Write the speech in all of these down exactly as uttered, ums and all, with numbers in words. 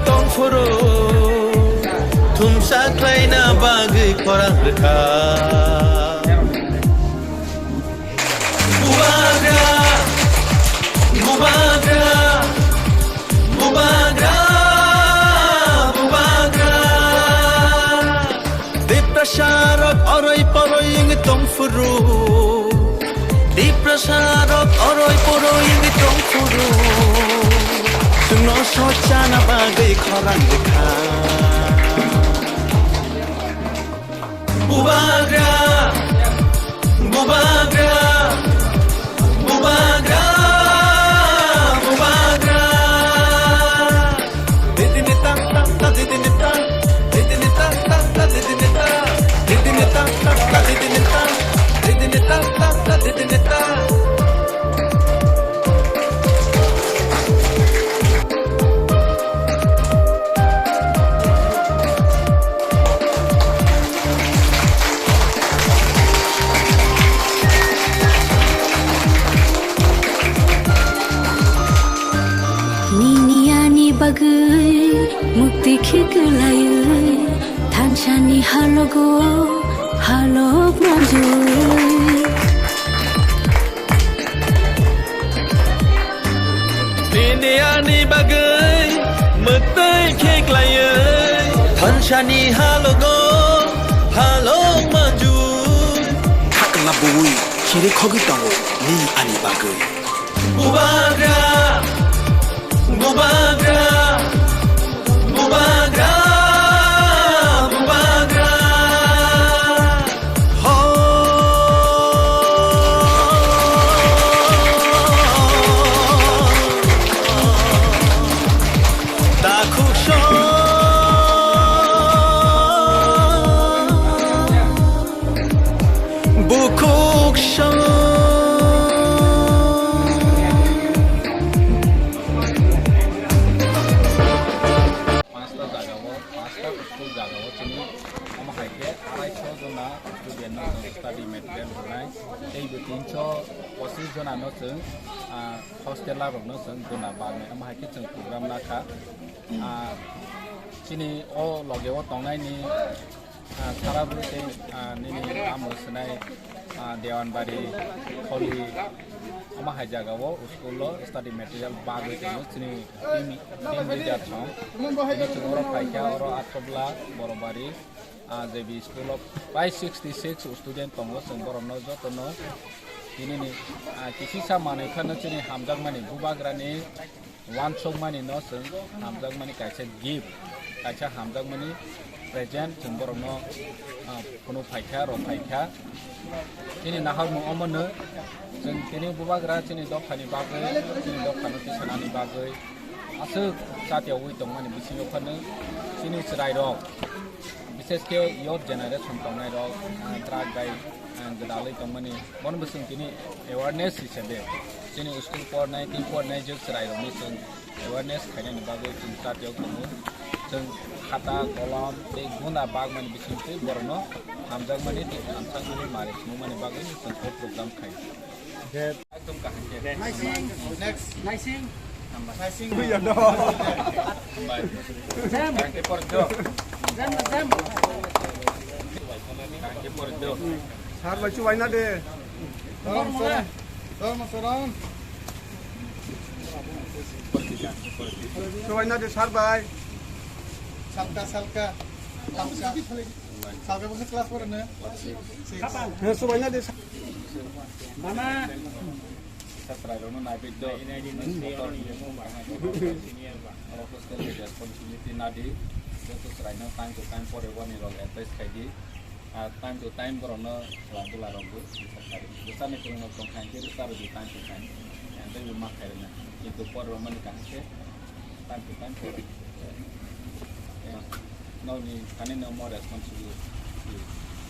Tongphuru thumsa khlaina bagwi khorang rwkha. Bubagra, bubagra, bubagra, bubagra. Tiprasa rok oroi poroi wngwi tongphuru. Tiprasa rok oroi poroi wngwi tongphuru. Chwngno sochana bagwi khorang rwkha. Bubagra, bubagra, bubagra, bubagra. Didini ta, ta, ta, didini ta. Didini ta, ta, ta, didini ta. Didini ta, ta, ta, didini ta. Didini ta, ta, ta, didini ta. Nini ani bagwi mukti khiklaiwi thansani halogo halok manjui. Nini ani bagwi mwtwi khiklaiwi thansani halogo halok manjui. Khakla bui khiri khogwi tongo nini ani bagwi. Bubagra, bubagra, bubagra, bubagra. Ho. Dakhuk song, bukhuk song. Panchta jaga o, panchta school jaga o chini omo hai khe arai sho jona student no chwng study material rwnai, tei bo tin sho pochis jona no chwng, ah, hostel rok no chwng guna bagwi omo hai khe chwng program nakha. Ah, chini o loge o tongnai ni, ah, sara bwrwi tei, ah, nini amo swnai, ah, Dewanbari, Kholi, omo hai jaga o school o study material bagwi tongo chini team, team leader song. Chwng oro phaikha, oro Athobla, Borobari, ah, J B school o prai sixty six student tongo, chwng borokno jotono tinini, ah, kisisa manwi phano chini hamjakmani bubagrani wansukmani no chwng hamjakmani kaisa gift, kaisa hamjakmani present chwng borokno, ah, phunuk phaikha, rw phaikha. Chini naharmung omono chwng tini bubagra chini dophani bagwi, chini dophano tisanani bagwi aswk chatyaui tongmani bisingo phano chini chwrairok, bishesh khe youth generation tongnairok, ah, drug bai, ah, gwdalwi tongmani, bono bo chwng tini awareness hisabe chini school pornai tei pornai jwk chwrairokno chwng awareness khainani bagwi chwng chatyaui tongo. Chwng khata, kolam tei guna bagmani bisingtwi borokno hamjakmani tei hamjakmani mari phunukmani bagwi chwng o program khai. Ekdom kaham khe. Naising. Next. Naising. Hambai. Naising. Hambai. Jam. Kaham khe por do. Jam, jam. Kaham khe por do. Sar bai chubaina de. Sorom, sorom. Sorom, sorom. Chubaina de sar bai. Salka, salka. Salka. Salka bwswk class pore nw? Six. He, subaina de. Mama. Kisa chwrairokno naibaido. Oro hostel ni responsibility nadi. Joto chwraino time to time pore wani rok advice khaidi. Ah, time to time borokno khwla bwla rokbo. Bwsani kwrwngno tongkha hinkhe rwcha rwdi time to time. Hinkhe bo ma khairokna. Kintu pore rwmani kaham khe. Time to time pore. Eh, nokni thani no more responsible.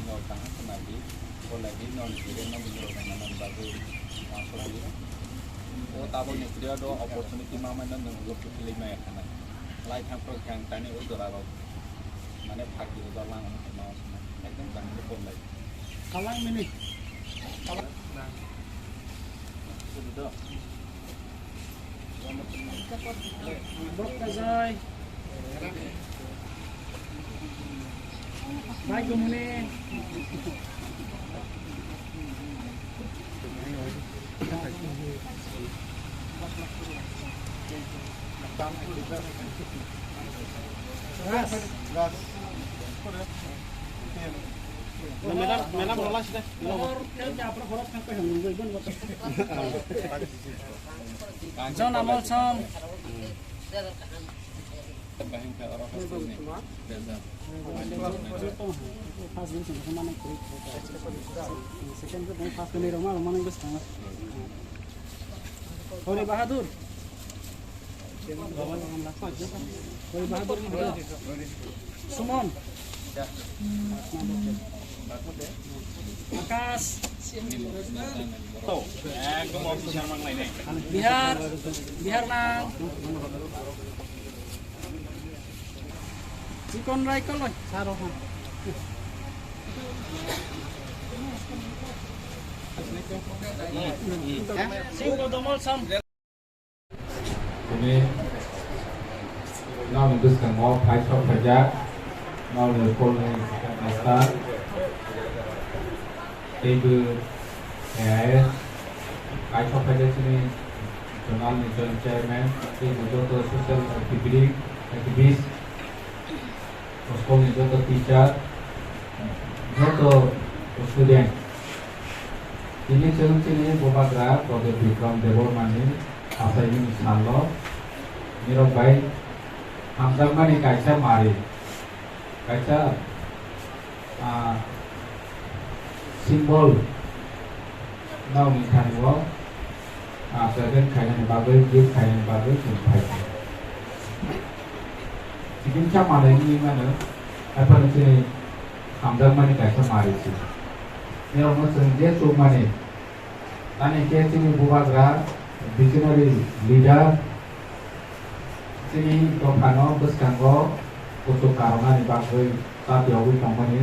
No kaham khna di, bolai di, nokni jere no bini rok nang bagwi wansok di. O tabuk ni period o opportunity ma mano nwng ulo kwtwlwi maya khna. Lai thang pro khe ang tani o jora rok mane phak di o jora lang ma ekdom kaham khe bolai. Kalang mini. Kalang. Bok kajai. Madam, madam, rola sida. John Amol Song. Hori Bahadur. Hori Bahadur. Sumon. Akash. Bihar. Bihar nang. Chikon Rai koloi. Singbo Domol Sam. Tini nokni bwskango phai sok phaijak, nokni school ni master, teibo A I S, phai sok phaijak chini zonal ni joint chairman, teibo joto social activity, activist, school ni joto teacher, joto student. Tini chwng chini bubagra Pradyot Bikram Debbarma ni achaimani salo nirok bai hamjakmani kaisa mari, kaisa, ah, symbol nokni thani o, ah, present khainani bagwi, gift khainani bagwi chwng phai kha. Chikimsa manwi wngwi mano, haiphano chini hamjakmani kaisa mari se. Nirokno chwng je chukmani, tani khe chini bubagra, visionary leader, chini dophano bwskango kuchuk karwnani bagwi chapyogwi tongmani,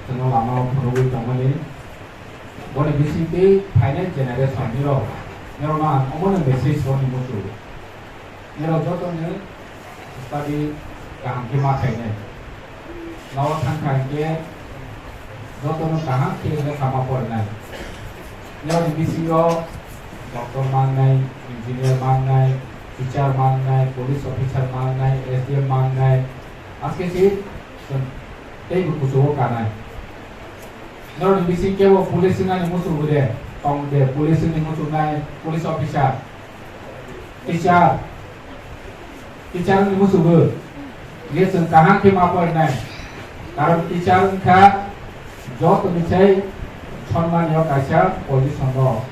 chwngno lama phunugwi tongmani, boni bisingtwi phainai generation nirok, nirokno ang omono message rwni muchungo. Nirok jotono study kaham khe ma khainai. Nogo thang thang khe jotono kaham khe lekha ma porinai. Nirokni bisingo doctor mangnai, engineer mangnai, teacher mangnai, police officer mangnai, S D M mangnai. Aske si tei bo kuchugo kanai. Norokni bising kebo police wngnani muchungo de, tong de, police wngni muchungnai, police officer, teacher, teacher wngni muchungo. Ye chwng kaham khe ma porinai. Karon teacher wngkha jotoni sai sonmani o kaisa position o.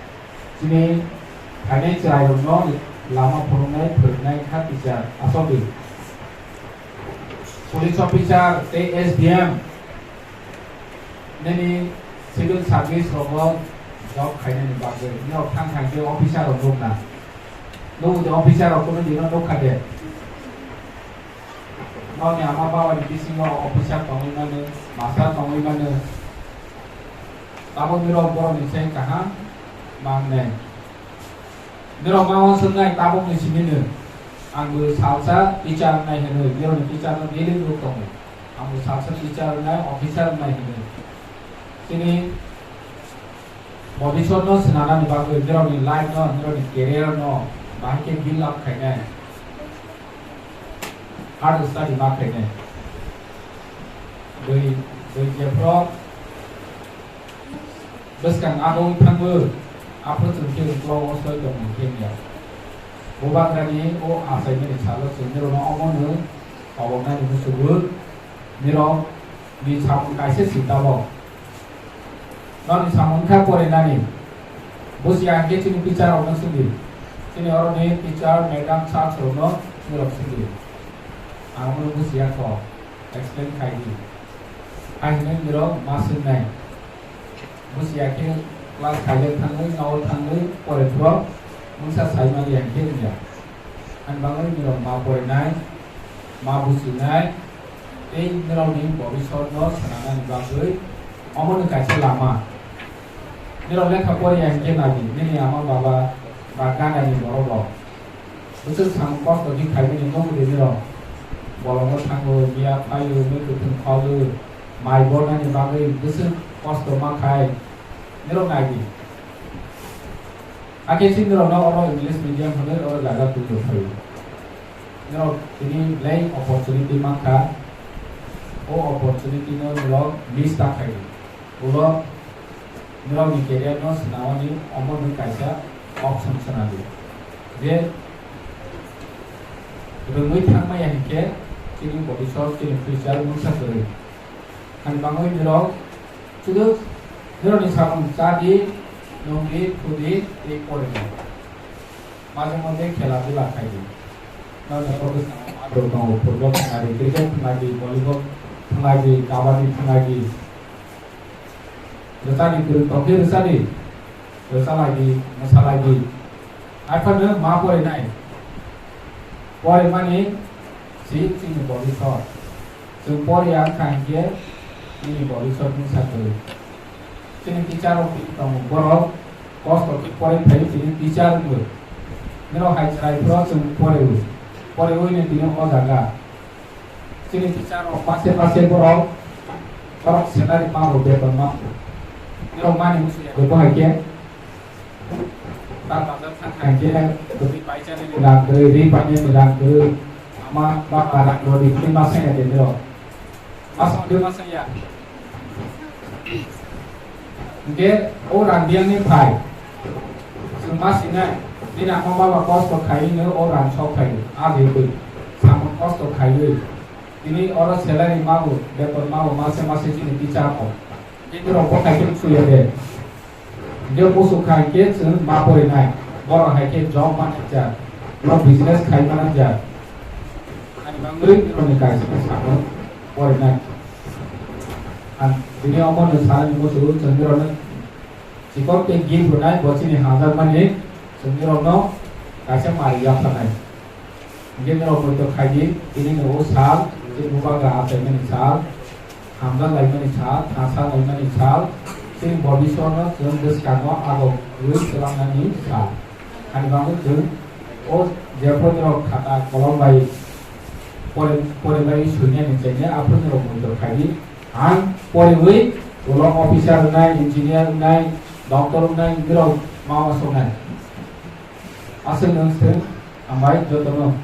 Chini phainai chwrairokno lama phunuknai, phwrwngnai kha teacher, aswk di. Police officer tei S D M nini civil service rogo job khainani bagwi norok thang thang khe officer rok nukna. Nukgo de officer rok kunu dino nukha de. Nokni ama babani bisingo officer tongwi mano, master tongwi mano. Tabuk nirok borokni sai kaham mangnai. Nirok ma uansuknai tabukni simi no. Ang bo salsa teacher wngnai hinwi, nirokni teacher no daily nukwi tongo. Ang bo salsa teacher wngnai, officer wngnai hinwi. Chini bobiswt no swnamnani bagwi nirokni life no, nirokni career no bahai khe build up khainai. Hard study ma khainai. Bui, bui jephru bwskang abo thangbo, aphuru chwng khe uklok o soi tongmung khe ya. Bubagrani o achaimani salo chwng nirokno omono toboknani muchungo, nirokni samung kaisa si tabok. Nokni samung wngkha porinani. Busiya hwnkhe chini teacher rokno swngdi. Chini oroni teacher, madam, sir rokno nirok swngdi. Ang omono busiya kho, explain khai di. Hai hwnwi nirok ma swngnai. Busiya khe class five o thangwi, nogo thangwi, pore phuru mungsa sai maliya hwnkhe wngya. Ani bagwi nirok ma porinai, ma buchinai, tei nirokni bobiswtno swnamnani bagwi omono kaisa lama. Nirok lekha poriya hwnkhe nadi, nini ama baba ba ganani borok rok. Bwswk samung kosto khe khaimani nukgo de nirok. Bolongo thango, biya phaio, mui kwthwng khogo, mai bornani bagwi bwswk kosto ma khai, nirok nai di. Hakhe chini rokno oro English medium hwnwi oro jaga twi rw phaio. Nirok tini belai opportunity mankha, o opportunity no nirok miss ta khaidi. Ulo nirokni career no swnamani omo nwng kaisa option swnamdi. Je rwngwi thangmaya hinkhe chini bobisot, chini future mungsa kwrwi. Hani bangwi nirok sudu nirokni samung chadi, nungdi, thudi, tei porini. Maje moddhe khela dula khaidi. Nokni professional adrok tongo, football thwngladi, cricket thwngladi, volleyball thwngladi, kabaddi thwngladi. Rwchadi kwrwi tongkhe rwchadi. Rwchaladi, mwsaladi. Haiphano ma porinai. Porimani si chini bobisot. Chwng poriya wngkha hinkhe nini bobisot wngsa kwrwi. Chini teacher rok tongo, borok kosto khe porwi phaiwi chini teacher wngwi. Nirok hai chwrai phuru chwng poriwi. Poriwi no tini o jaga. Chini teacher rok mase mase borok, borok salary ma rw beton ma. Nirok mani musuya bo hai khe. Tar bazar thang khai khe, twi paicharni rang kwrwi, ri painani rang kwrwi, ama bapa rang rw di, twi ma sanya de nirok. Ma song de ma sanya. Hinkhe o rang biyangni phai. Chwng ma sinai, nini ama baba kosto khaiwi no o rang sok phai, a je bwi. Samung kosto khaiwi. Tini oro salary mabu, beton mabu, mase mase chini teacher rok. Hinkhe rok bo khai khe suya de. Je musu khai khe chwng ma porinai. Borok hai khe job ma nangja. Borok business khai ma nangja. Ani bangwi borokni kaisa sabo porinai. Ang tini omo no sanani musu chwng borokno chikon tei gift rwnai bo chini hamjakmani chwng borokno kaisa mari yapharnai. Hinkhe norok poito khaidi, tini ni o sal, chini bubagra achaimani sal, hamjak laimani sal, thangsa laimani sal, chini bobiswrno chwng bwskango agok rwi twlangnani sal. Hani bagwi chwng o jephru norok khata kolom bai pore, pore bai suinani chainai, aphuru norok poito khaidi. Ang poriwi ulo officer wngnai, engineer wngnai, doctor wngnai, norok ma uansuknai. Aswk nwng se hambai jotono.